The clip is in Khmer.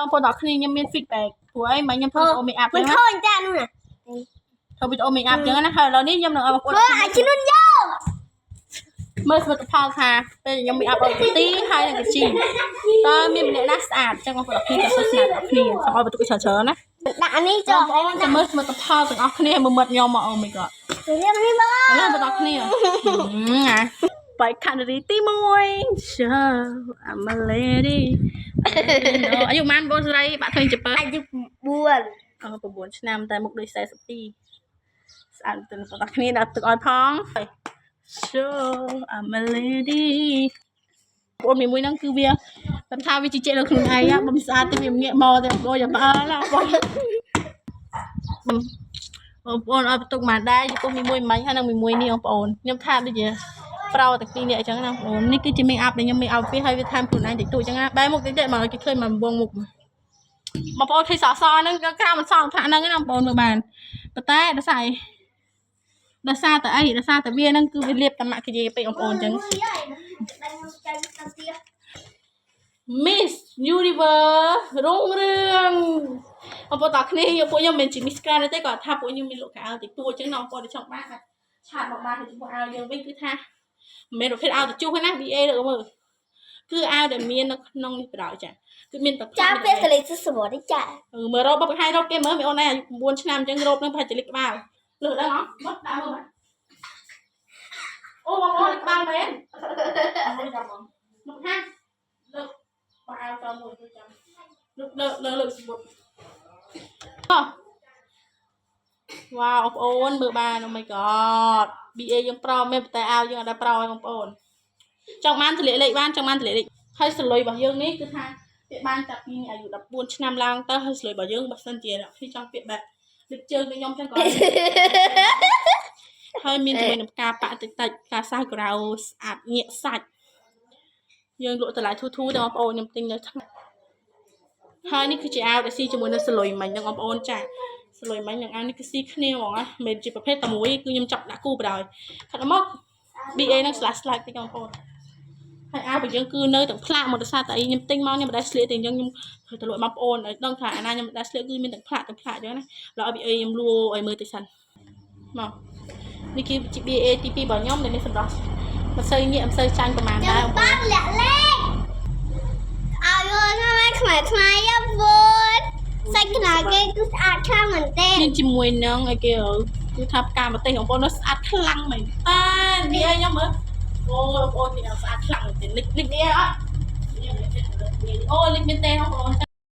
បងប្អូនដល់គ្នាខ្ញុំមាន feedback ព្រោះអីមកខ្ញុំធ្វើវីដេអូ make up មិន ចឹង ឃើញចានោះណា ធ្វើវីដេអូ make up ចឹងណាហើយឥឡូវនេះខ្ញុំនឹងឲ្យបងប្អូន មើលអាជំនុនយក មើលសមិទ្ធផលថាពេលខ្ញុំ make up ឲ្យទីហើយនឹងកជីតើមានម្នាក់ណាស្អាតចឹងបងប្អូនដល់គ្នាក៏សួស្នាដល់គ្នាសូមឲ្យបន្ទុកច្រើនច្រើនណា ដាក់អានេះចុះ បងប្អូនចាំមើលសមិទ្ធផលទាំងអស់គ្នាមើលមិត្តខ្ញុំមកអូ my god រៀបនេះមក ឥឡូវបងប្អូនគ្នាណាបៃខណ្ឌរីទី1 Sure, I'm a lady. អាយុប៉ុន្មានបងស្រីបាក់ឃើញចពើ អាយុ9 អ9ឆ្នាំតែមុខដូច42ស្អាតទៅបងប្អូនគ្នាដាក់ទឹកឲ្យផង Sure, I'm a lady. បងមីមួយហ្នឹងគឺវាតែថាវាជិះលើខ្លួនឯងបើមិនស្អាតទេវាងាកមកតែបងយ៉ាងផ្អើលបងបងប្អូនឲ្យបន្ទុកមកដែរចំពោះមីមួយមិញហើយនិងមីមួយនេះបងប្អូនខ្ញុំថាដូចជាប្រោទាំងពីរនេះអញ្ចឹងណាបងប្អូននេះគឺជា make up ដែលខ្ញុំ make up វាហើយវាថែមខ្លួនឯងតិចតួចអញ្ចឹងណាបែរមុខតិចតិចមកគេឃើញមកវងមុខបងប្អូនឃើញសសហ្នឹងក្រៅមិនសងថ្នាក់ហ្នឹងណាបងប្អូនមើលបានប៉ុន្តែដោយសារអីដោយសារតែអីដោយសារតែវាហ្នឹងគឺវាលាបតែម៉ាក់កាយពេកបងប្អូនអញ្ចឹង Miss Universe រុងរឿងបងប្អូនតើគ្នាពួកខ្ញុំមិនមែនជា Miss Grand ទេគាត់ថាពួកខ្ញុំមានលក់ខោអាវតិចតួចអញ្ចឹងណាបងប្អូនដែលចង់បានអាចឆាតមកបានទៅចំពោះអាវយើងវិញគឺថាមិនមែនប្រភេទអាវទៅជុះទេណា BA លើមើលគឺអាវដែលមាននៅក្នុងនេះបណ្ដោយចាគឺមានតែ ចាពេលសលេងសវនេះចា មើលរ៉ូបបង្ហាញរ៉ូបគេមើលមីអូនឯងអាយុ9ឆ្នាំអញ្ចឹងរ៉ូបនឹងប្រហែលជាលិចក្បាលលើដឹងអត់មកដាក់មើលមកអូបងប្អូនលិចក្បាលមែនអូចាំបងមកហាលើកបើអាវតមួយចាំលើកលើកលើកសម្ពុតអូវ៉ាវបងប្អូនមើលបាន Oh my god BA យើងប្រមែនតែអាវយើងអត់ដែរប្រឲ្យបងប្អូនចង់បានទលាកលេខបានចង់បានទលាកលេខហើយសលុយរបស់យើងនេះគឺថា ពាក្យបានចាប់ពីអាយុ14ឆ្នាំឡើងទៅហើយស្លុយរបស់យើងបើសិនជាអ្នកគ្នាចង់ពាក្យបែបលើកជើងដូចខ្ញុំចឹងក៏ ហើយមានជាមួយនឹងផ្កាប៉ាក់តិចតិចផ្កាសះក្រៅស្អាតញាក់សាច់យើងលក់តម្លៃធូរធូរតែបងប្អូនខ្ញុំទិញនៅថ្ងៃហើយនេះគឺជាអាវដែលស៊ីជាមួយនឹងសលុយមិញហ្នឹងបងប្អូនចាសលុយមិញនឹងអាវនេះគឺស៊ីគ្នាហ្មងណាមិនមែនជាប្រភេទតែមួយគឺខ្ញុំចាប់ដាក់គូបណ្ដោយខាត់មក BA នឹងស្លាស់ស្លាច់តិចបងប្អូន ហើយអាវរបស់យើងគឺនៅទាំងផ្លាកមកដោយសារតែអីខ្ញុំទិញមកខ្ញុំមិនដែលស្លៀកទេអញ្ចឹងខ្ញុំត្រូវទៅលក់បងប្អូនឲ្យដឹងថាអាណាខ្ញុំមិនដែលស្លៀកគឺមានទាំងផ្លាកទាំងផ្លាកអញ្ចឹងណាឡើយឲ្យ BA ខ្ញុំលួឲ្យមើលតិចសិនមកនេះគឺជា BA ទី2របស់ខ្ញុំដែលមានសម្រស់មិនសូវញាក់មិនសូវចាញ់ប្រហែល ចាំ ដែរបងប្អូ បាន ន លាក់លេខឲ្យយល់ថាខ្មែរខ្មែរយ៉ាវូនសាច់ខ្នាគេគឺស្អាតខ្លាំងមែនទេ មានជាមួយនឹងអីគេគឺថាផ្កាម្ទេសបងប្អូននោះស្អាតខ្លាំងមែនតើ BA ខ្ញុំមើលអូបងប្អូននេះស្អាតខ្លាំងមែនទេលិចលិច BA អត់អូលិចមែនទេបងប្អូន